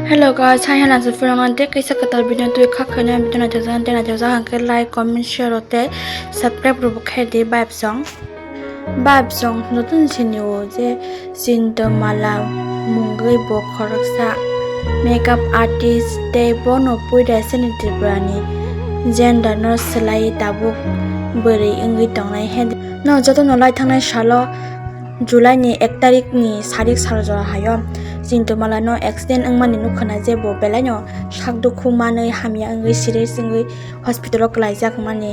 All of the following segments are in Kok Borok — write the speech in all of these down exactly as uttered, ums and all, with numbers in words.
Hello guys, hai hana se phirang ang tei kaisa kwtal video twi kha khaina video naithokjak tei naithokjak hwnkhe like, comment, share rok tei subscribe rok bo khe di vibe song. Vibe song joto ni sini o je Chintamala mungwi bo khoroksa makeup artist tei bono puida sini Tripura ni gender no swlaiwi tabuk bwrwi wngwi tongnai. He no joto no lai thangnai salo July ni ek tarik ni sarik sal jora hayo Chintamala no accident wngmani nukha na je bo belai no sak dukhu manwi hamya wngwi serious wngwi hospital o kwlaijak mani.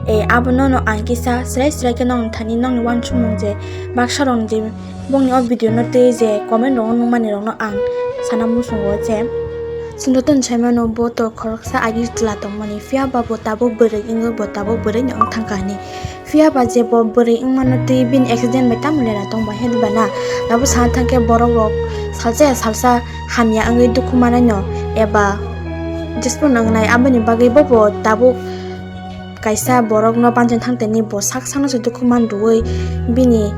E, abono no ang kisa srai srai khe nongni thani nongni uansukmung je baksa rokni je bongni o video no twi je comment rok o nukmani rokno ang sana muchungo je chwng jotono sai mano bo to khoroksa agi chwla tongmani, phiya ba bo tabuk bwrwi wngwi bo tabuk bwrwi no wng thangkha hinwi. Phiya ba je bo bwrwi wngmano twi bini accident bai tamo lera tongba he ba na? Abo sana thangkhe borok rok salsa ya salsa hamya wngwi dukhu manai no eba dispun wngnai, aboni bagwi bo bo tabuk kaisa borokno banchina thangtani bo sak sakno se dukhu man rwui bini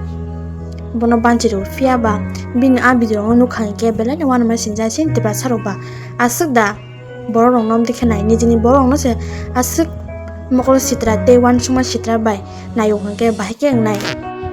bono banchi rw. Phiya ba bini a video o nukha hinkhe belai no uanama sinjak chini Tiprasa rok ba aswk da borok rokno amtwi khe nai nijini borok rokno se aswk mokol sitra tei uansukma sitra bai naio hinkhe bahai khe wngnai.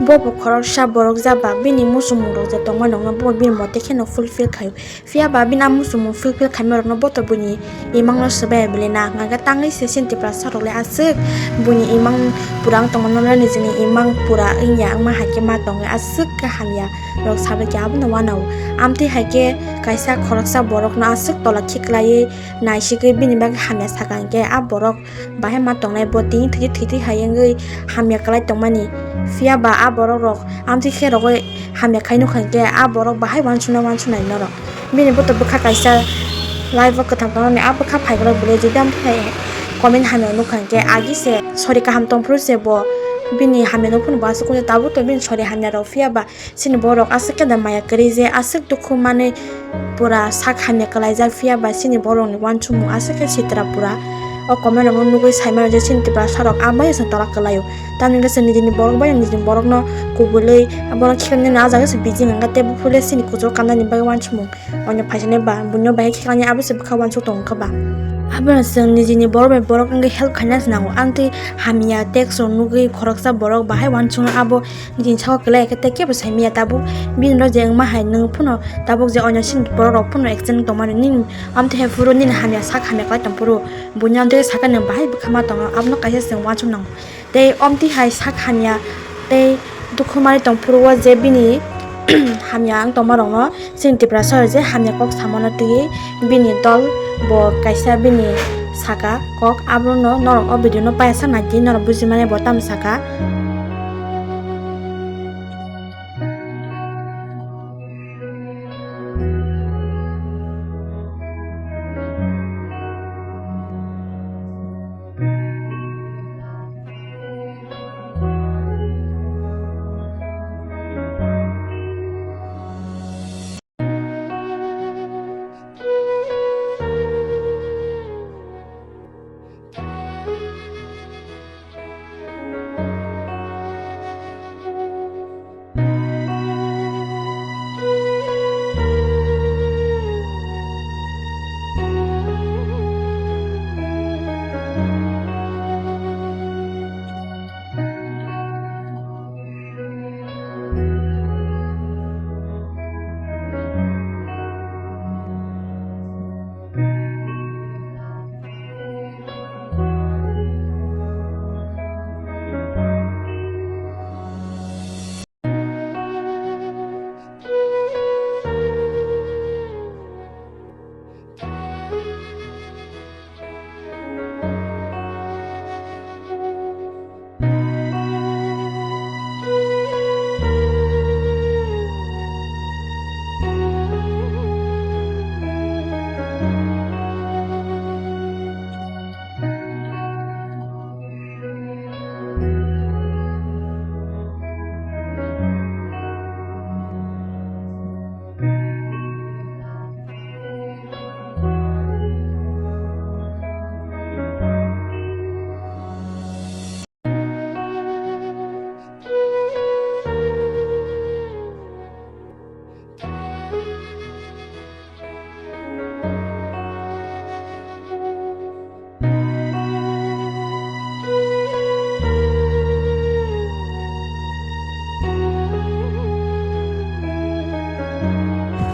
Bo bo khoroksa borok ja ba bini muchungmung rok je tongma nokno bo bini mote kheno fulfill khaio. Phiya ba bini a muchungmung fulfill khaima rokno bo to buini imang no swbai bwlwi na hwnkha khe tangwi se chini Tiprasa rok le aswk buini imang pura wng tongma no le nijini imang pura wngya wngma hai khe ma tongwi aswk khe hamya rok sabai khe abono uanao. Amtwi hai khe kaisa khoroksa borok no aswk tola khiklaiwi naisigwi bini bagwi hamya saka hinkhe a borok bahai ma tongnai bo tini thwi thwi thwi hai wngwi hamya kwlai tongmani. Phiya ba a borok rok amtwi khe rogwi hamya khai nukha hinkhe a borok bahai uansuknai uansuknai norok. Bini bo to bwkha kaisa live o kwthang tongnani a bwkha phaikrok bwlwi jodi amtwi hai comment hamya nukha hinkhe agi se sori kaham tongphuru se bo bini hamya nukphuru bo aswk tabuk to bini sori hamya rok phiya ba Chini borok aswk khe da maya kwrwi je aswk dukhu manwi pura sak hamya kwlaijak, phiya ba chini borokni uansukmung aswk khe sitra pura. O comment rokno nugwi sai mano je chini Tiprasa rok a bai se tola kwlaio. Tamni hwnkhe chwng nijini borok bai nijini borokno kubulwi bono khiklai nani a jaga se bijing hwnkha tei buphuru le chini kuchuk kamnani bagwi uansukmung. Oino phaisani ba buino bahai khiklani abo se bwkha uansuk tongo khe ba. Abono chwng nijini borok bai borok wngwi help khaina se nango. Amtwi hamya text rok nugwi khoroksa borok bahai uansukno abo nijini saka kwlai khe tei kebo sai manya tabuk bini no je wngma hai nwng phano tabuk je oino sini borok rok phano accident tongmani nini amtwi hai phuru nini hamya sak hamya kwlai tong phuru buino amtwi saka nwng bahai bwkha ma tongo abono kaisa chwng uansuk nango. Tei omtwi hai sak hamya tei dukhu manwi tong phuru o je bini hamya wng tongma rokno chini Tiprasa rok je hamya kok samano twiwi bini dol bo kaisa bini saka kok abono norok o video no paisa nai di norok buji manya bo tamo saka.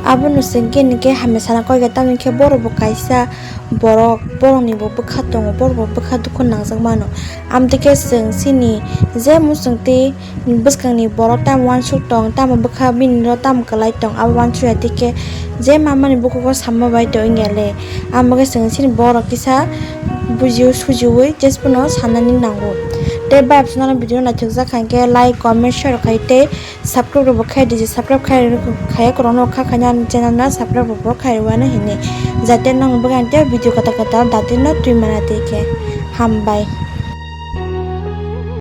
Abono chwng khe, hini khe hamya sana koi kha, tamni khe borok bo kaisa borok, borokni bo bwkha tongo, borok bo bwkha dukhu nangjak mano. Amtwi khe chwng chini je muchung twi bwskangni borok tamo uansuk tong, tamo bwkha bini no tamo kwlai tong, abo uansuk ya twi khe je mamani bukugo sama bai tong wngya le. Amo khe chwng chini borok kisa bujio sujiui jesphano sanani nango. Tei bai absano video naithokjak kha khe like, comment, share khai tei subscribe rokbo khai di, subscribe khai, khaiya kwrwngno kha khaina ani channel no subscribe rokbo khai rwano hinwi, jate nang bagwi ang tei video kwtal kwtal datirno twi mana twi khe. Hambai.